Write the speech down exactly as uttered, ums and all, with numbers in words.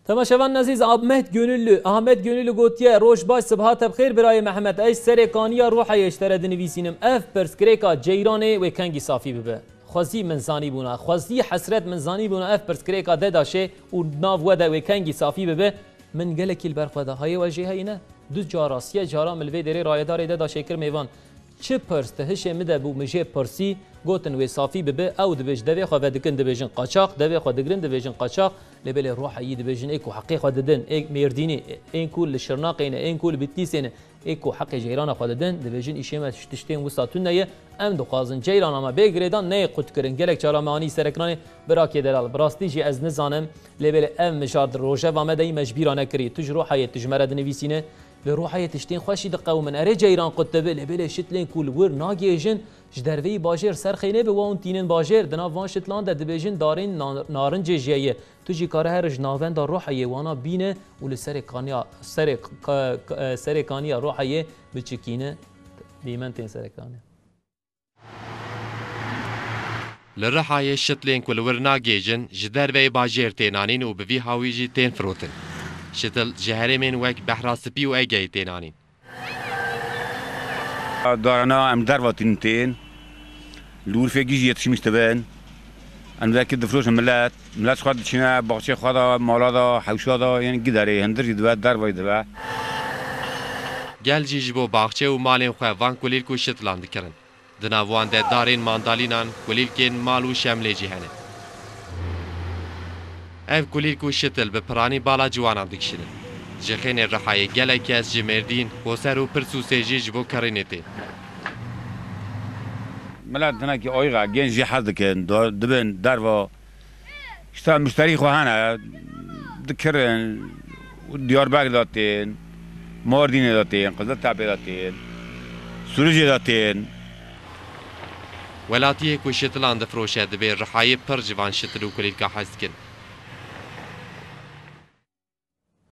Temaşevan ezîz, Ahmet Gönüllü, Ahmet Gönüllü gotiye, "Roj baş, sibaha te bi xêr birayê Mehmet. Ez ji Serê Kaniya Ruhayê ji te re dinivîsînim. Ev pirsgirêka ceyranê wê kengî safî bibe. Xwezî min zanîbûna, xwezî hesret min zanîbûna ev pirsgirêka DEDAŞê û nav we de wê kengî safî bibe. Min gelekî li ber xwe de hayê we jê heyî ne. Du cara, siyê cara min li vê derê rayedarê DEDAŞê kir mêvan. Çi pirs di hişê min de bû, min jê pirsî, gotin wê safî bibe, ew dibêj devê xwe vedikin dibêjin qaçax, devê xwe digirin dibêjin qaçax, lê belê Ruhayê dibêjin ê ku heqê xwe didin, ê Mêrdînî, ên ku li Şirnaqê ne, ên ku li Bitlîsê ne, ê ku heqê ceyrana xwe didin, dibêjin îşê me ji tiştên wisa tune ye, em dixwazin ceyrana me bê girêdan neyê qutkirin. Gelek cara me anî serekranê, birakê delal. Bi rastî jî ez nizanim, lê belê ev mijar di rojeva me de yî me ji bîra nekirî. Tu ji Ruhayê tu ji me re dinivîsîne, Li Ruhayê tiştên xweş jî diqewimin. Erê ceyran qut dibe, lê belê şitlên ku li wir nagihêjin, ji derveyî bajêr ser xênê bi wan tînin bajêr. Di nav van şitlan de dibêjin darên na-, narincê jê ye. Tu jî kare here ji navenda Ruhayê wana bîne û li Serê Kaniya, Serê K-, K-, Serê Kaniya Ruhayê biçikîne. Dîmen tên Serê Kaniya. Li Rihayê şitlên ku li wir nagêjin, ji derveyê bajêr tên anîn û bi vî hawî jî tên firotin. Şitil ji herêmên wek Behra Spî û Egeyê tên anîn. Darana em derva tînin tên. Li Urfê gî jî yetişmiş dibin. Em vekî difroşin milet. Milet xwe diçine, baxçê xwe de, mala de, hewşa de, yên giderê hindir jî dibe, dervayî dibe. Gel jî ji bo baxçe û malên xwe van kulîlk û şitilan dikirin. Di nav wan de darên mandalînan, kulîlkên mal û şemlê jî hene. Ev kulîlk û şitil bi piranî bala ciwanan dikişînin. Ji xênê Rihayê gelek kes ji Mêrdîn, Qoser û Pirsûsê jî ji bo kirînê tên. Milet hinekî ayiq e, genc jî hez dikin, da-, dibin derva. Îşte muşterî xwe hene, dikirin, Diyarbekir de tên, Mardînê de tên, Qiziltepê de tên, Sûrûcê de tên. Welatiyê ku şitilan difiroşe, dibê Rihayê pir ji van şitil û kulîlka hez dikin.